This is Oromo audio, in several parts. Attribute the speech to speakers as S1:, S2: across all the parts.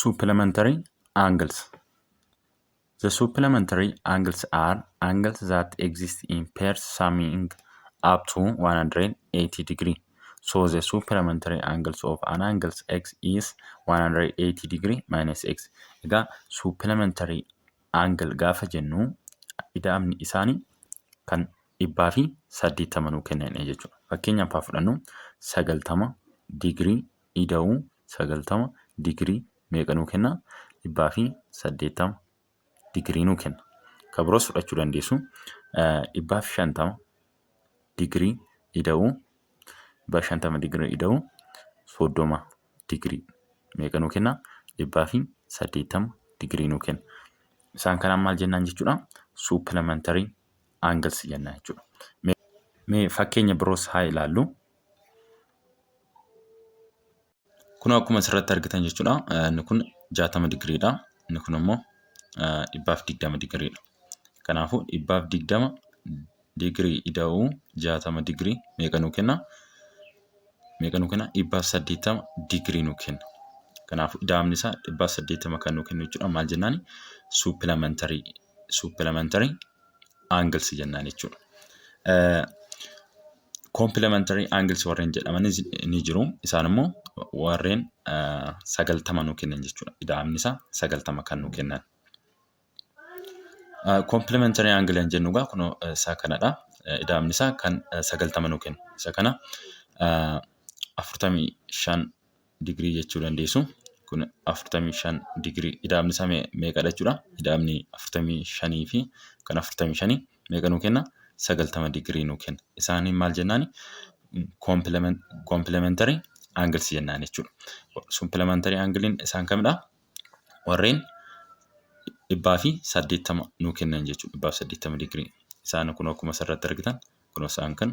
S1: Supplementary angles. The supplementary angles are angles that exist in pairs summing up to 180 degree. So the supplementary angles of an angle x is 180 degree minus x. Egaa supplementary angle gaafa jennu ida'amni isaanii kan 180 nuu kennanidha jechuudha. Fakkeenyaaf haa fudhannu, 90 digirii ida'uu 90 digirii meeqa nuu kenna? 180 digirii nuu kenna. Kan biroos fudhachuu dandeessu. 150 digirii ida'uu 150 digirii ida'uu 30 digirii meeqa nuu kenna? 180 digirii nuu kenna. Isaan kanaan maal jennaan jechuudha? Supplementary angles jennaan jechuudha. Mee fakkeenya biroos haa ilaallu. Kun akkuma asirratti argitan jechuudha. Inni kun 60 digiriidha. Inni kun immoo 120 digiriidha. Kanaafuu 120 digirii ida'uu 60 digirii meeqa nuu kenna? Meeqa nuu kenna? 180 digirii nuu kenna. Kanaafuu ida'amni isaa 180 kan nuu kennu jechuudha. Maal jennaani? Supplementary angles jennaan jechuudha. Complementary angles warreen jedhamanis ni jiru. Isaan immoo warreen 90 nuu kennan jechuudha. Ida'amni isaa 90 kan nuu kennan. Complementary angle kan jennu egaa kunoo isa kanadha. Ida'amni isaa kan 90 nuu kennu. Isa kana 45 digirii jechuu dandeessu. Kun 45 digirii ida'amni isaa meeqadha jechuudha? Ida'amni 45 fi kan 45 meeqa nuu kenna? 90 digirii nuu kenna. Isaaniin maal jennaani? Complementary angles jennaan jechuudha. Supplementary angleiin isaan kamidha? Warreen 180 nuu kennan jechuudha. 180 digirii. Isaan kun akkuma asirratti argitan kun isaan kan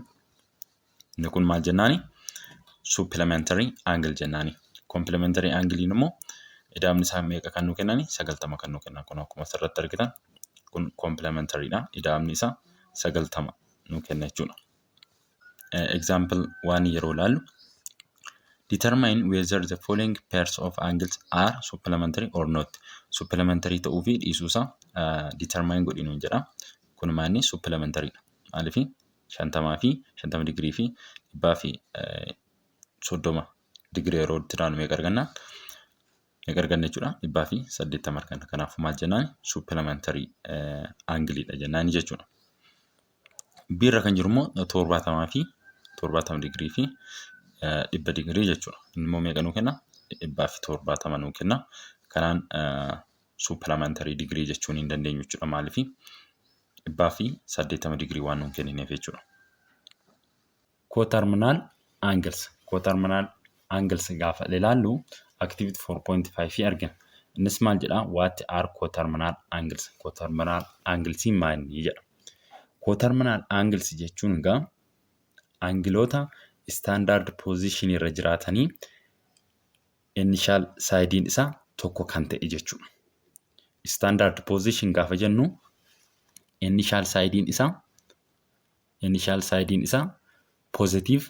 S1: inni kun maal jennaani? Supplementary angle jennaani. Complementary angleiin immoo ida'amni isaa meeqa kan nuu kennani? 90 kan nuu kennan. Kun akkuma asirratti argitan kun complementaryidha. Ida'amni isaa 90 nuu kenna jechuudha. Example waan yeroo ilaallu, determine whether the following pairs of angles are supplementary or not. Supplementary ta'uu fi dhiisuu isaa determine godhi nuun jedha. Kun maanni supplementaryidha. Maaliif? 50 fi 50 digirii fi 130 digirii yeroo itti ilaanu meeqa arganna? Meeqa arganna jechuudha? 180 arganna. Kanaafuu maal jennaan? Supplementary angleiidha jennaan jechuudha. B irra kan jiru immoo 70 fi 70 digirii fi 100 digirii jechuudha. Inni immoo meeqa nuu kenna? 170 nuu kenna. Kanaan supplementary digirii jechuun hin dandeenyu jechuudha. Maaliif? 180 digirii waan nuun kennineef jechuudha. Coterminal angles. Coterminal angles gaafa ilaallu activity 4.5 argina. Innis maal jedhaa? What are coterminal angles? Coterminal angles maali jedha. Coterminal angles jechuun egaa angleoota standard position irra jiraatanii initial sideiin isaa tokko kan ta'e jechuudha. Standard position gaafa jennu initial sideiin isaa positive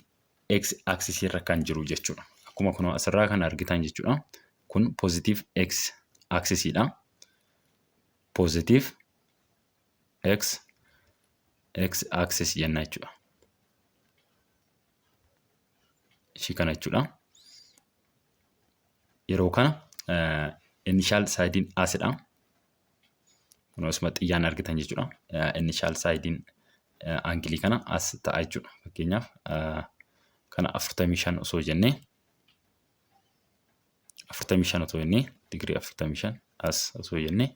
S1: x axis irra kan jiru jechuudha. Akkuma kun asirraa kan argitan jechuudha. Kun positive x axisiidha. Positive x axis jenna jechuudha. Ishii kana jechuudha. Yeroo kana initial sideiin asidha. Kun asuma xiyyaan argitan jechuudha. Initial sideiin angleii kana as ta'a jechuudha. Fakkeenyaaf kana 45 osoo jennee, 45 osoo jennee, digirii 45 as osoo jennee,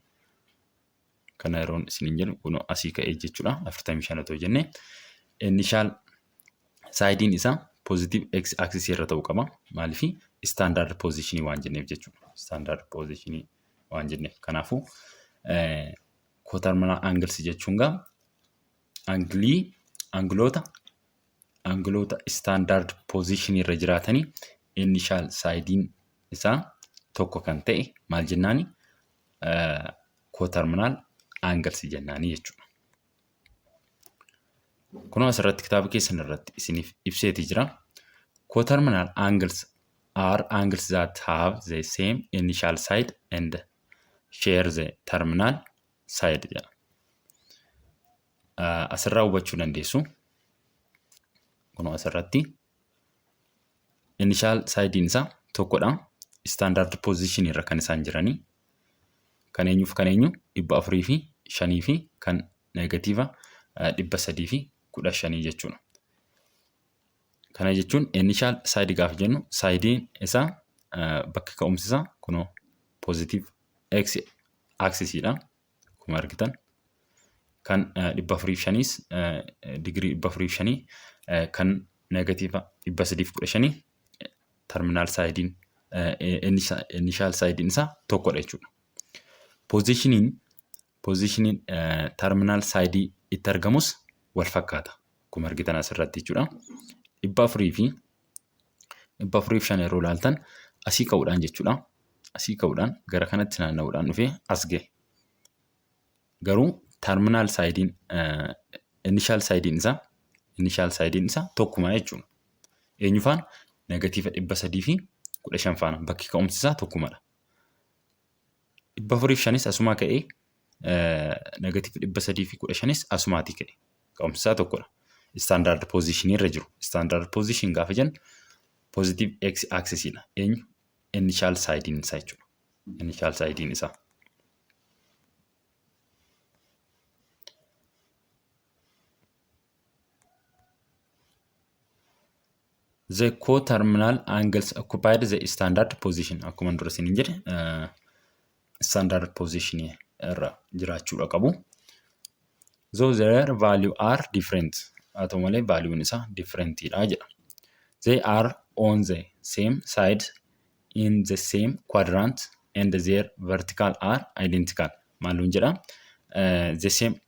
S1: kana yeroon isiniin jedhu kun asii ka'ee jechuudha. 45 osoo jennee initial sideiin isaa positive x axis irra ta'uu qaba. Maaliif? Standard position waan jenneef jechuudha. Standard position waan jenneef. Kanaafuu coterminal angles jechuun gaa angleii angleoota standard position irra jiraatanii initial sideiin isaa tokko kan ta'e maal jennaani? Coterminal angles jennaani jechuudha. Kunoo asirratti kitaaba keessan irratti isiniif ibseeti jira. Coterminal angles are angles that have the same initial side and share the terminal side jedha. Asirraa hubachuu dandeessu. Kunoo asirratti initial sidein isaa tokkodha. Standard position irra kan isaan jiranii. Kan eenyuuf kan eenyu 405 fi kan negative 315 jechuudha. Kana jechuun initial side gaafa jennu sidein isaa bakki ka'umsi isaa kunoo positive x axis dha. Akkuma argitan kan 405s digirii 405 kan negative 315 terminal sidein initial sidein isaa tokkodha jechuudha. Positioniin terminal side itti argamus wal fakkaata. Akkuma argitan asirratti jechuudha. 405 yeroo ilaaltan asii ka'uudhaan jechuudha. Asii ka'uudhaan gara kanatti naanna'uudhaan dhufee as gahe. Garuu terminal sidein initial sidein isaa tokkuma jechuudha. Eenyu faana? Negative 315 faana bakki ka'umsi isaa tokkumadha. 405s asumaa ka'ee negative 315s asumaatii ka'e. Ka'umsi isaa tokkodha. Standard position irra jiru. Standard position gaafa jennu positive x axis dha. Eenyu? Initial sidein isaa jechuudha. Initial sidein isaa. The co-terminal angles occupied the standard position. Akkuma dura isiniin jedhe standard position irra jiraachuudha qabu. Though their value are different. Haa ta'u malee valueun isaa differentidha jedha. They are on the same side in the same quadrant and their vertical are identical. Maaluun jedha? The same,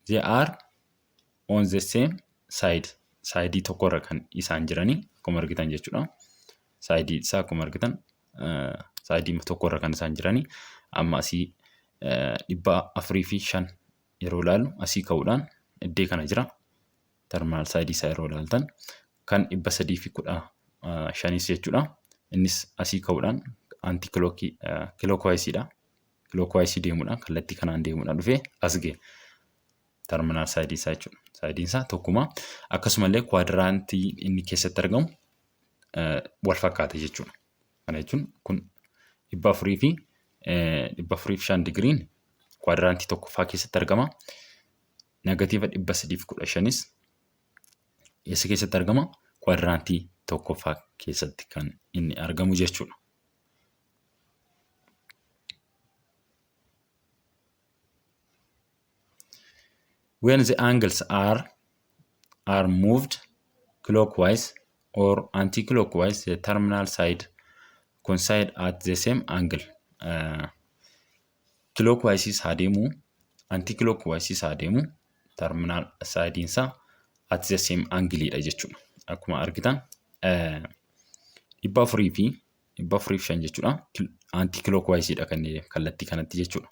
S1: they are on the same side. Sideii tokkorra kan isaan jiranii akkuma argitan jechuudha. Sideii isaa akkuma argitan sideii tokkorra kan isaan jiranii. Amma asii 405 yeroo ilaallu asii ka'uudhaan iddee kana jira. Terminal sideii isaa yeroo ilaaltan kan 315s jechuudha. Innis asii ka'uudhaan anti clockwise. Clockwise deemuudhaan kallattii kanaan deemuudhaan dhufee as ga'e. Terminal sideii isaa jechuudha. Sideiin isaa tokkuma. Akkasumallee quadrantii inni keessatti argamu wal fakkaata jechuudha. Kana jechuun kun 405 digiriin quadrantii tokkoffaa keessatti argama. Negative 315s eessa keessatti argama? Quadrantii tokkoffaa keessatti kan inni argamu jechuudha. When the angles are moved clockwise or anti-clockwise, the terminal side coincide at the same angle. Clockwise haa deemu, anti-clockwise haa deemu, terminal sidein isaa at the same angle dha jechuudha. Akkuma argitan 405 jechuudha. Anti-clockwise dha kan kallattii kanatti jechuudha.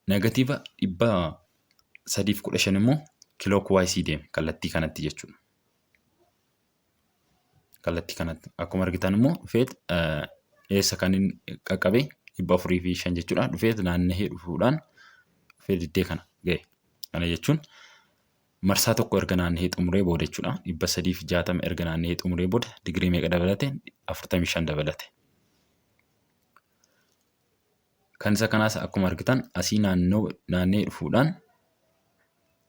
S1: Negative 315 immoo clockwise deema kallattii kanatti jechuudha. Kallattii kanatti akkuma argitan immoo dhufeet eessa kan inni qaqqabe 405 jechuudha. Dhufeet naanna'ee dhufuudhaan dhufee diddee kana ga'e. Kana jechuun marsaa tokko erga naanna'ee xumuree booda jechuudha. 360 erga naanna'ee xumuree booda digirii meeqa dabalate? 45 dabalate. Kan isa kanaas akkuma argitan asii naanna'ee dhufuudhaan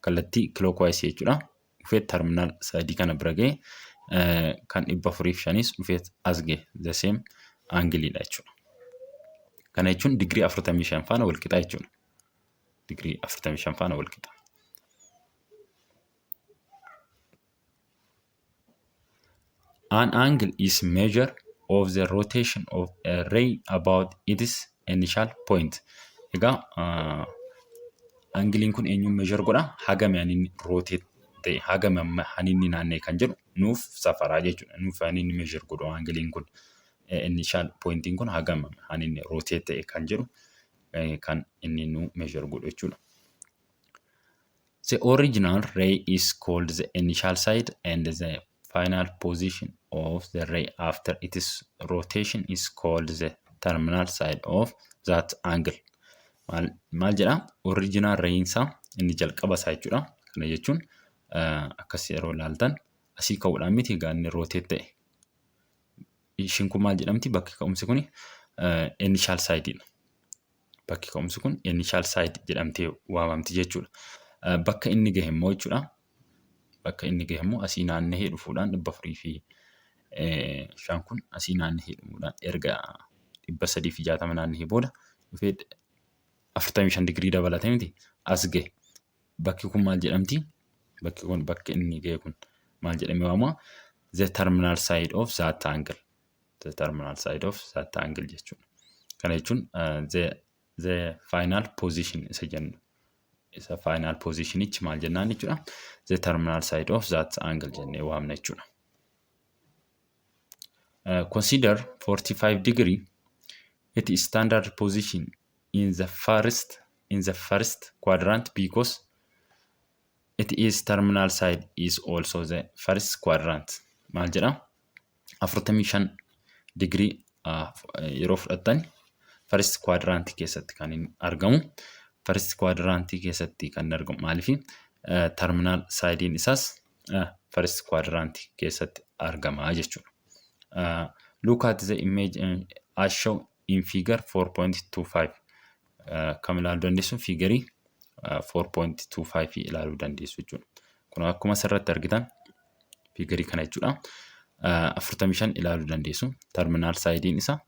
S1: kallattii clockwise jechuudha. Dhufee terminal sideii kana bira ga'e kan 405s dhufee as ga'e the same angleidha jechuudha. Kana jechuun digirii 45 faana wal qixa jechuudha. Digirii 45 faana wal qixa. An angle is measure of the rotation of a ray about its initial point. Egaa angleiin kun eenyuun measure godha? Hagami ani inni rotate ta'e, hagami amma ani inni naanna'e kan jedhu nuuf safaraa jechuudha. Nuuf ani inni measure godhu angleiin kun initial pointiin kun hagam ani inni rotate ta'e kan jedhu kan inni nu measure godhu jechuudha. The original ray is called the initial side and the Final position of the ray after its rotation is called the terminal side of that angle. Maal jedha? Original rayin isaa inni jalqaba isaa jechuudha. Kana jechuun akkas yeroo ilaaltan asii ka'uudhaan miti egaa inni rotate ta'e. Ishiin kun maal jedhamti? Bakki ka'umsi kun initial side dha. Bakki ka'umsi kun initial side jedhamtee waamamti jechuudha. Bakka inni gahe immoo jechuudha. Bakka inni gahe immoo asii naanna'ee dhufuudhaan 405 kun asii naanna'ee dhufuudhaan erga 360 naanna'ee booda dhufee 45 digirii dabalatee miti as gahe. Bakki kun maal jedhamti? Bakki kun bakki inni gahe kun maal jedhamee waamama? The terminal side of that angle. The terminal side of that angle jechuudha. Kana jechuun the final position isa jennu. Isa final positionichi maal jennaan jechuudha? The terminal side of that angle jennee waamna jechuudha. Consider 45 degree. It is standard position in the first quadrant because it is terminal side is also the first quadrant. Maal jedha? 45 digirii yeroo fudhattan first quadrant keessatti kan inni argamu. First quadrant keessatti kan inni argamu maaliif terminal sidein isaas first quadrant keessatti argama jechuudha. Look at the image as shown in figure 4.25. Kam ilaaluu dandeessu? Fiigarii 4.25 ilaaluu dandeessu jechuudha. Kun akkuma asirratti argitan fiigarii kana jechuudha. 45 ilaaluu dandeessu. Terminal sidein isaa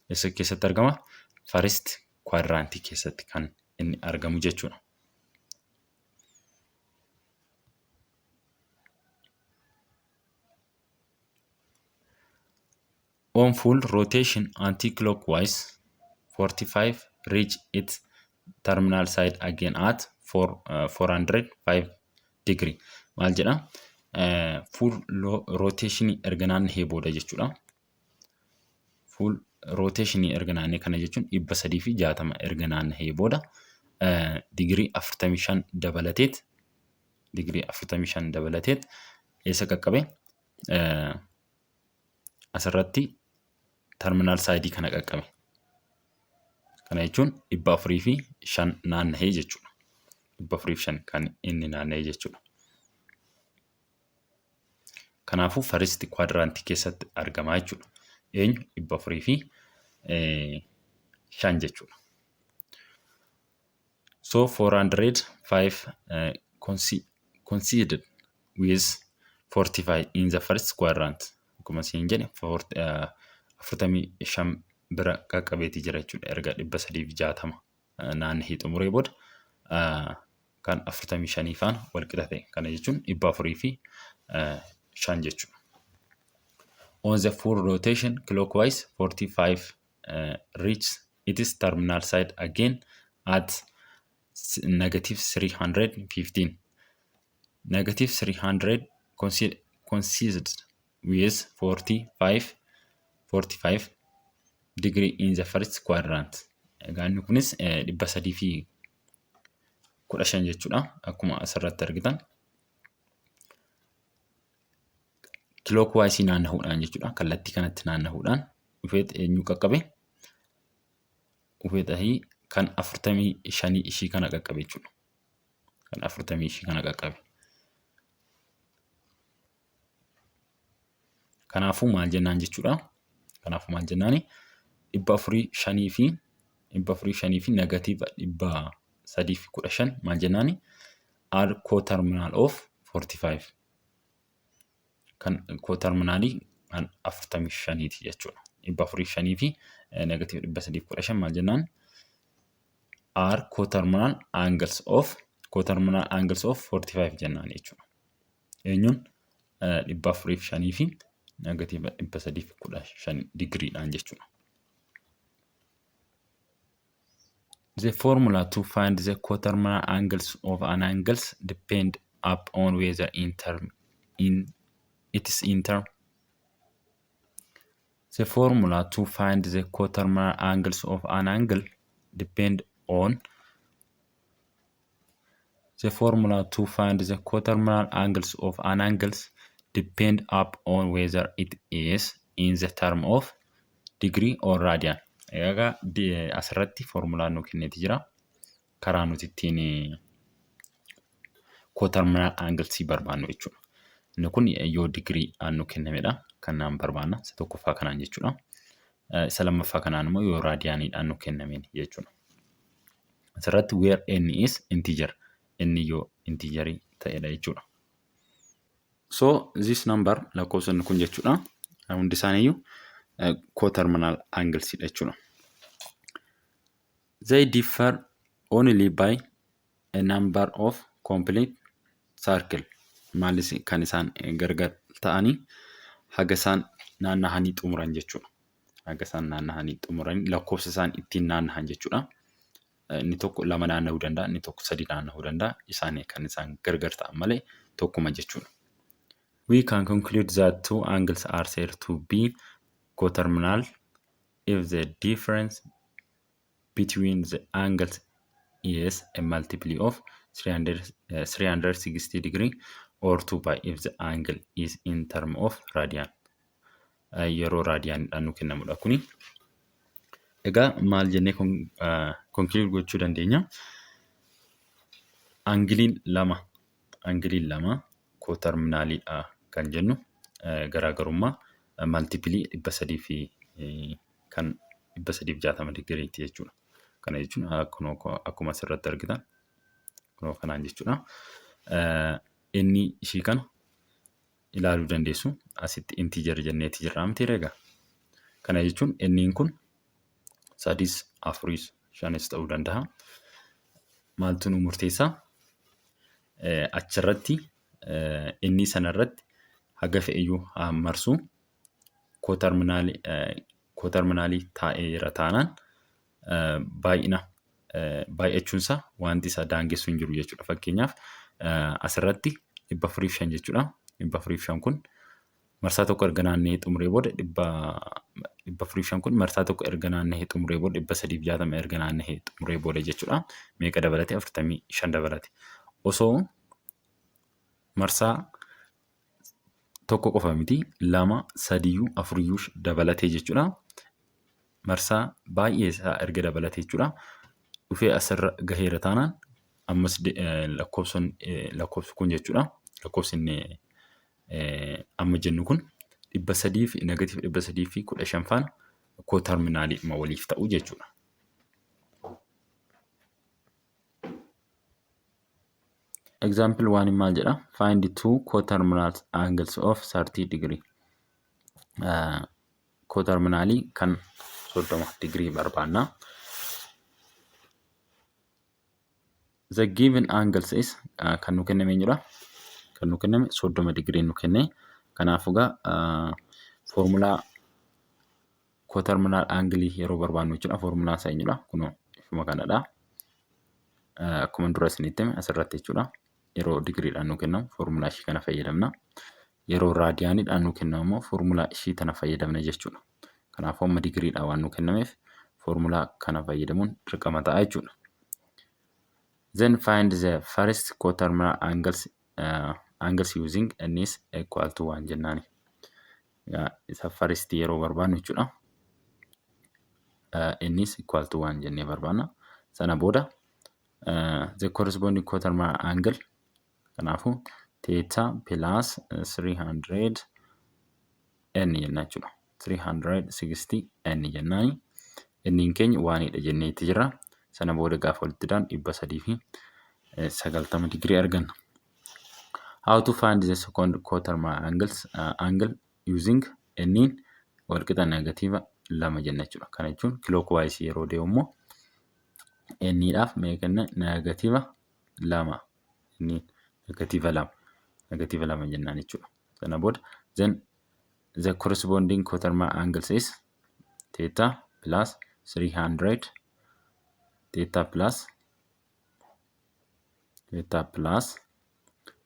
S1: eessa keessatti argama? First quadrant keessatti kan inni argamu jechuudha. On full rotation anti-clockwise, 45 reach its terminal side again at 405 degree. Maal jedha? Full rotation erga naanna'ee booda jechuudha. Full rotation erga naanna'ee kana jechuun 360 erga naanna'ee booda digirii 45 dabalateet digirii 45 dabalateet eessa qaqqabe? Asirratti terminal side kana qaqqabe. Kana jechuun 405 naanna'ee jechuudha. 405 kan inni naanna'ee jechuudha. Kanaafuu first quadrant keessatti argamaa jechuudha. Eenyu? 405 jechuudha. So 405 coincided with 45 in the first quadrant. Akkuma isin jedhe 45 bira qaqqabeetii jira jechuudha. Erga 360 naanna'ee xumuree booda kan 45 faana wal qixa ta'e. Kana jechuun 405 jechuudha. On the full rotation clockwise, 45 reaches its terminal side again at negative 315. Negative 300 coincides with 45 degree in the first quadrant. Egaa inni kunis 315 jechuudha. Akkuma asirratti argitan. Clockwise naanna'uudhaan jechuudha. Kallattii kanatti naanna'uudhaan dhufeet eenyu qaqqabe? Dhufeet ahii kan 45 ishii kana qaqqabe jechuudha. Kan 40 ishii kana qaqqabe. Kanaafuu maal jennaan jechuudha? Kanaafuu maal jennaani? 405 fi 405 fi negative 315 maal jennaani? Are coterminal of 45. Kan coterminalii kan 45ti jechuudha. 405 fi negative 315 maal jennaan? Are coterminal angles of 45 jennaan jechuudha. Eenyuun? 405 fi negative 315 digiriidhaan jechuudha. The formula to find the coterminal angles of an angles depend upon whether in term in it is in term. The formula to find the coterminal angles of an angle depend on The formula to find the coterminal angles of an angles depend up on whether it is in the term of degree or radian. Egaa asirratti foormulaan nu kenneeti jira. Karaa nuti ittiin coterminal angles barbaannu jechuudha. Inni kun yoo digirii nu kennamedha. Kanaan barbaanna. Isa tokkoffaa kanaan jechuudha. Isa lammaffaa kanaan immoo yoo raadiyaaniidhaan nu kennameen jechuudha. Asirratti where n is integer. Inni yoo integerii ta'edha jechuudha. So this number, lakkoofsonni kun jechuudha. Hundi isaaniiyyuu coterminal angles dha jechuudha. They differ only by a number of complete circle. Maalis kan isaan gargar ta'anii? Haga isaan naannahanii xumuran jechuudha. Haga isaan naannahanii xumuran, lakkoofsa isaan ittiin naannahan jechuudha. Inni tokko lama naanna'uu danda'a, inni tokko sadi naanna'uu danda'a. Isaan kan isaan gargar ta'an malee tokkuma jechuudha. We can conclude that two angles are said to be coterminal if the difference between the angles is a multiple of 300, 360 degree or 2 pi if the angle is in term of radian. Yeroo raadiyaanidhaan nu kennamudha kuni. Egaa maal jennee conclude gochuu dandeenya? Angleiin lama coterminaliidha kan jennu garaagarummaa multiple 300 fi kan 360 digiriiti jechuudha. Kana jechuun akkuma asirratti argitan kunoo kanaan jechuudha. Inni ishii kana ilaaluu dandeessu. Asitti integer jenneeti jirra miti egaa. Kana jechuun inniin kun sadis, afuris, shanis ta'uu danda'a. Maaltu nu murteessaa? Achirratti inni sanarratti haga fe'iyyuu haa marsu, coterminalii taa'eera taanaan baay'ina baay'achuunsaa wanti isa daangessu hin jiru jechuudha. Fakkeenyaaf, asirratti 405 jechuudha. 405 kun marsaa tokko erga naanna'ee xumuree booda, 405 kun marsaa tokko erga naanna'ee xumuree booda, 360 erga naanna'ee xumuree booda jechuudha. Meeqa dabalate? 45 dabalate. Osoo marsaa tokko qofa miti, lama, sadiyyuu, afuriyyuu dabalatee jechuudha. Marsaa baay'ee isaa erga dabalatee jechuudha. Dhufee asirra gaheera taanaan ammas lakkoofsi kun jechuudha. Lakkoofsi inni amma jennu kun dhibba sadii fi negative 315 faana coterminalii waliif ta'u jechuudha. Example waan maal jedha? Find two coterminal angles of 30 degree. Coterminalii kan 30 digirii barbaanna. The given angles is kan nu kenname eenyudha? Kan nu kenname 30 digirii nu kenne. Kanaafuu egaa foormulaa coterminal angle yeroo barbaannu jechuudha. Foormulaan isaa eenyudha? Kunoo ishuma kanadha. Akkuma dura isinitti hime asirratti jechuudha. Yeroo digiriidhaan nu kennamu foormulaa ishii kana fayyadamna. Yeroo raadiyaaniidhaan nu kennamu immoo foormulaa ishii tana fayyadamna jechuudha. Kanaafuu amma digiriidhaan waan nu kennameef foormulaa kana fayyadamuun dirqama ta'a jechuudha. Then find the first coterminal angles using n is equal to 1 jennaani. Isa first yeroo barbaannu jechuudha. N is equal to 1 jennee barbaanna. Sana booda the corresponding coterminal angle, kanaafuu theta plus 300 n jenna jechuudha. 360 n jennaani. Nniin keenya onedha jenneetti jira. Sana booda gaafa walitti daanu 390 digirii arganna. How to find the second coterminal angle using nniin walqixa negative lama jenna jechuudha. Kana jechuun clockwise yeroo deemu immoo nniidhaaf meeqa kenna? Negative lama, inni negative lama jennaan jechuudha. Sana booda then the corresponding coterminal angles is theta plus 300 theta plus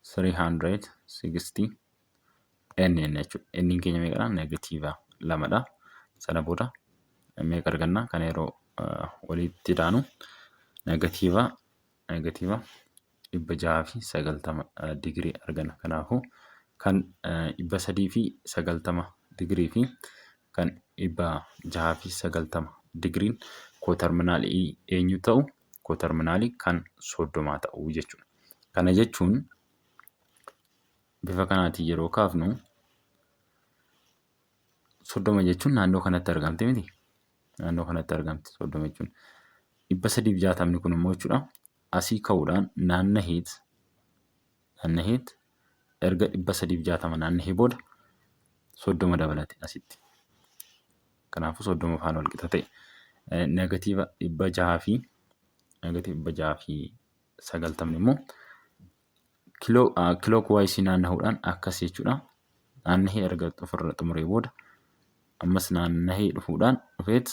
S1: 360 n jenna jechuudha. Nniin keenya meeqadha? Negative lamadha. Sana booda meeqa arganna? Kana yeroo walitti daanu negative 690 digirii arganna. Kanaafuu Kan 390 digirii fi kan 690 digiriin coterminalii eenyu ta'u? Coterminalii kan 30 ta'u jechuudha. Kana jechuun bifa kanaatiin yeroo kaafnu, 30 jechuun naannoo kanatti argamti miti? Naannoo kanatti argamti 30 jechuun. 360ni kun immoo jechuudha, asii ka'uudhaan naannaheet erga 360 naannahee booda 30 dabalate asitti. Kanaafuu 30 faana wal qixa ta'e. Negative 690ni immoo clockwise naannahuudhaan akkas jechuudha. Naannahee erga ofirra xumuree booda ammas naannahee dhufuudhaan dhufeet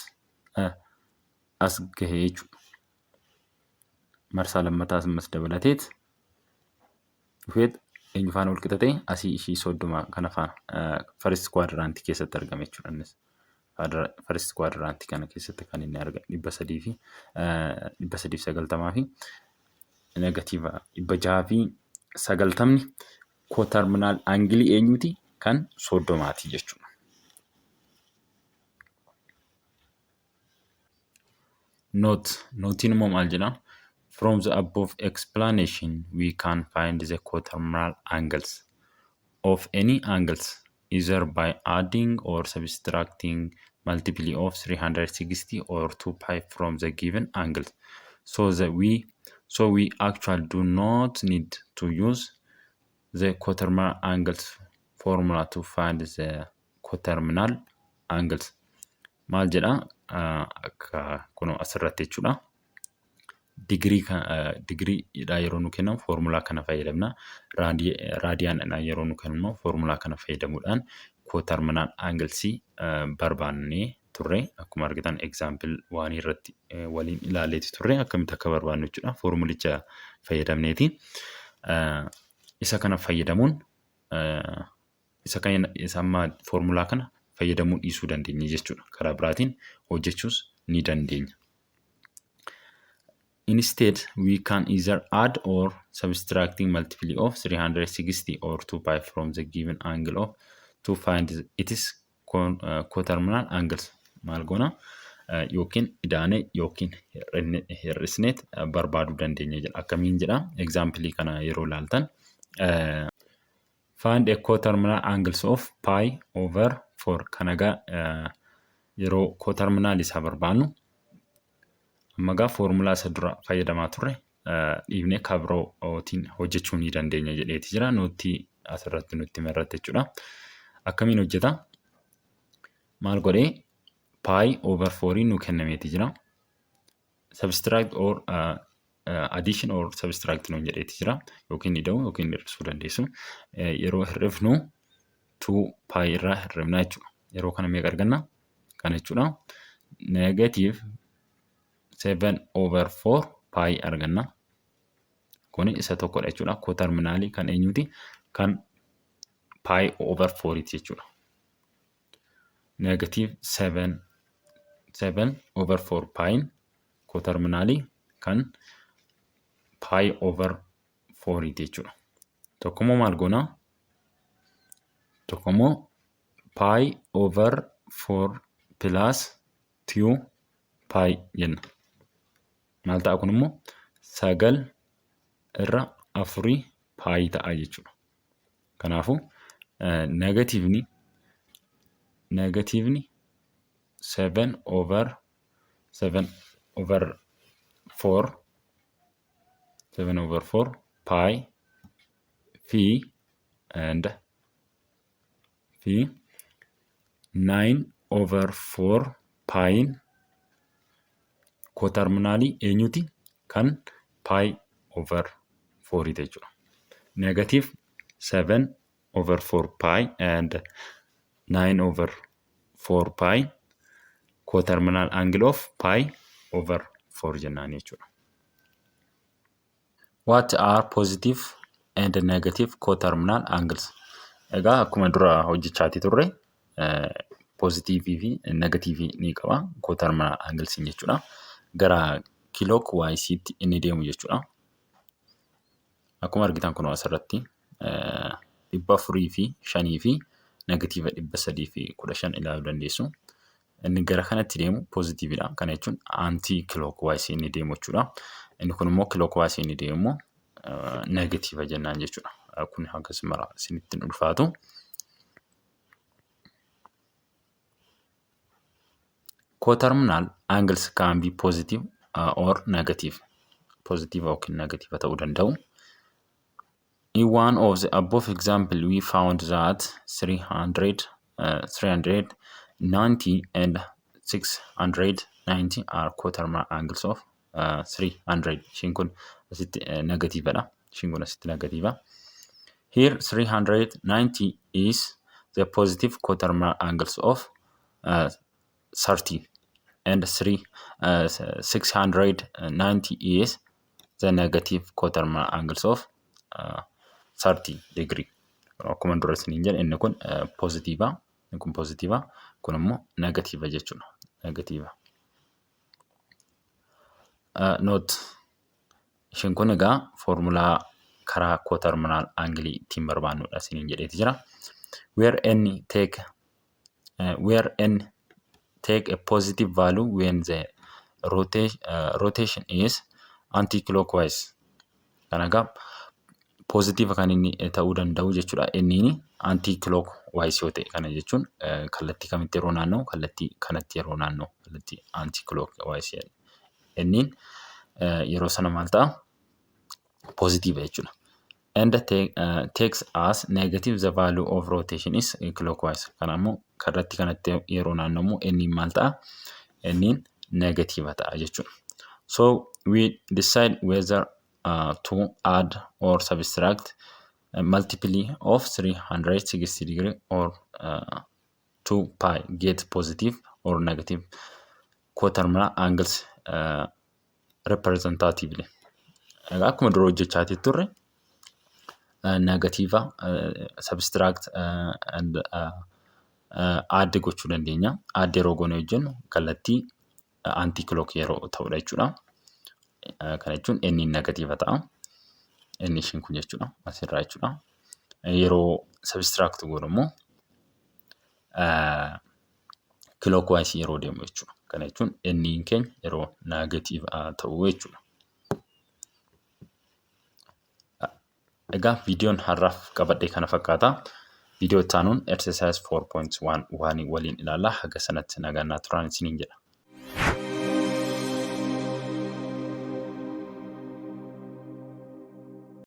S1: as gahee jechuudha. Marsaa lammataas ammas dabalateet dhufeet eenyu faana wal qixa ta'e? Asii ishii 30 kana faana first quadrantii keessatti argame jechuudha innis. First quadrantii kana keessatti kan inni argame 390 fi negative 690ni coterminal angleii eenyuti? Kan 30ti jechuudha. Note, noteiin immoo maal jedhaa? From the above explanation, we can find the coterminal angles of any angles either by adding or subtracting multiple of 360 or 2 pi from the given angles. So we actually do not need to use the coterminal angles formula to find the coterminal angles. Maal jedhaa? Akka kun asirratti jechuudha. Digiriidha yeroo nu kennamu foormulaa kana fayyadamna. Raadiyaanidha yeroo nu kennamu foormulaa kana fayyadamuudhaan coterminal anglesii barbaannee turre. Akkuma argitan example waan irratti waliin ilaaleeti turre, akkamitti akka barbaannu jechuudha, foormulicha fayyadamneeti. Isa kana fayyadamuun isa kana isa amma foormulaa kana fayyadamuu dhiisuu dandeenya jechuudha. Karaa biraatiin hojjechuus ni dandeenya. Instead, we can either add or subtracting multiple of 360 or 2 pi from the given angle of to find its coterminal angles. Maal goona? Yookiin idaane yookiin hir'isneet barbaaduu dandeenya jedha. Akkamiin jedha? Example kana yeroo ilaaltan, find a coterminal angles of pi over 4. Kana egaa yeroo coterminal isaa barbaannu, amma egaa foormulaa isa dura fayyadamaa turre dhiifnee kabirootiin hojjechuu ni dandeenya jedheeti jira. Noteii asirratti nutti himarratti jechuudha. Akkamiin hojjeta? Maal godhee? Pi over 4 nu kennameeti jira. Subtract or addition or subtract nuun jedheeti jira. Yookiin ida'uu yookiin hir'isuu dandeessu. Yeroo hir'ifnu 2 pi irraa hir'ifna jechuudha. Yeroo kana meeqa arganna? Kana jechuudha. Negative 7 over 4 pi arganna. Kuni isa tokkodha jechuudha. Coterminalii kan eenyuti? Kan pi over 4 jechuudha. Negative 7 over 4 piin coterminalii kan pi over 4 jechuudha. Tokkommoo maal goonaa? Tokkommoo pi over 4 plus 2 pi jenna. Maal ta'a kun immoo? 9/4 pi ta'a jechuudha. Kanaafuu negativeni 7 over 7 over 4, 7 over 4 pi fi and fi 9 over 4 piin coterminalii eenyuti? Kan pi over 4 jechuudha. Negative 7 over 4 pi and 9 over 4 pi coterminal angle of pi over 4 jennaan jechuudha. What are positive and negative coterminal angles? Egaa akkuma dura hojjechaatii turre, positiveii fi negativeii ni qaba coterminal angles jechuudha. Gara clockwiseiitti inni deemu jechuudha. Akkuma argitan kun asirratti 405 fi negatiiva 315 ilaaluu dandeessu. Inni gara kanatti deemu poozitiividha. Kana jechuun anti clockwise inni deemu jechuudha. Inni kun immoo clockwise inni deemu immoo negatiiva jennaan jechuudha. Kun hagas mara isinitti hin ulfaatu. Coterminal angles can be positive or negative. Positive yookiin negative ta'uu danda'u. In one of the above example we found that 300, 390 and 690 are coterminal angles of 300. Ishiin kun asitti negative dha. Ishiin kun asitti negative. Here 390 is the positive coterminal angles of 30 and 690 is the negative coterminal angles of 30 degree. Akkuma dura isiniin jedhe inni kun pozitiiva, inni kun pozitiiva, kun immoo negatiiva jechuudha. Negatiiva. Note isheen kun egaa foormulaa karaa coterminal angle ittiin barbaannudha isiniin jedheeti jira. Where n take a positive value when the rotation is anti-clockwise. Kana egaa positive kan inni ta'uu danda'u jechuudha. Inni anti-clockwise yoo ta'e kana jechuun kallattii kamitti yeroo naanna'u, kallattii kanatti yeroo naanna'u, kallattii anti-clockwise. Inni yeroo sana maal ta'a? Positive jechuudha. And takes as negative the value of rotation is clockwise. Kana immoo kallattii kanatti yeroo naanna'u inni maal ta'a? Inni negative ta'a jechuudha. So we decide whether to add or subtract a multiple of 360 degree or 2 pi get positive or negative coterminal angles representatively. Egaa akkuma dura hojjechaatii turre negatiiva subtract and add gochuu dandeenya. Add yeroo goone hojjennu kallattii anti clock yeroo ta'udha jechuudha. Kana jechuun inni negatiiva ta'a. Inni ishiin kun jechuudha. Asirraa jechuudha. Yeroo subtract goonu immoo clockwise yeroo deemu jechuudha. Kana jechuun inni keenya yeroo negatiiva ta'u jechuudha. Egaa viidiyoon har'aaf qabadhe kana fakkaata. Viidiyoo itti aanuun exercise 4.1 waliin ilaalla. Haga sanatti nagaan naa turaan isiniin jedha.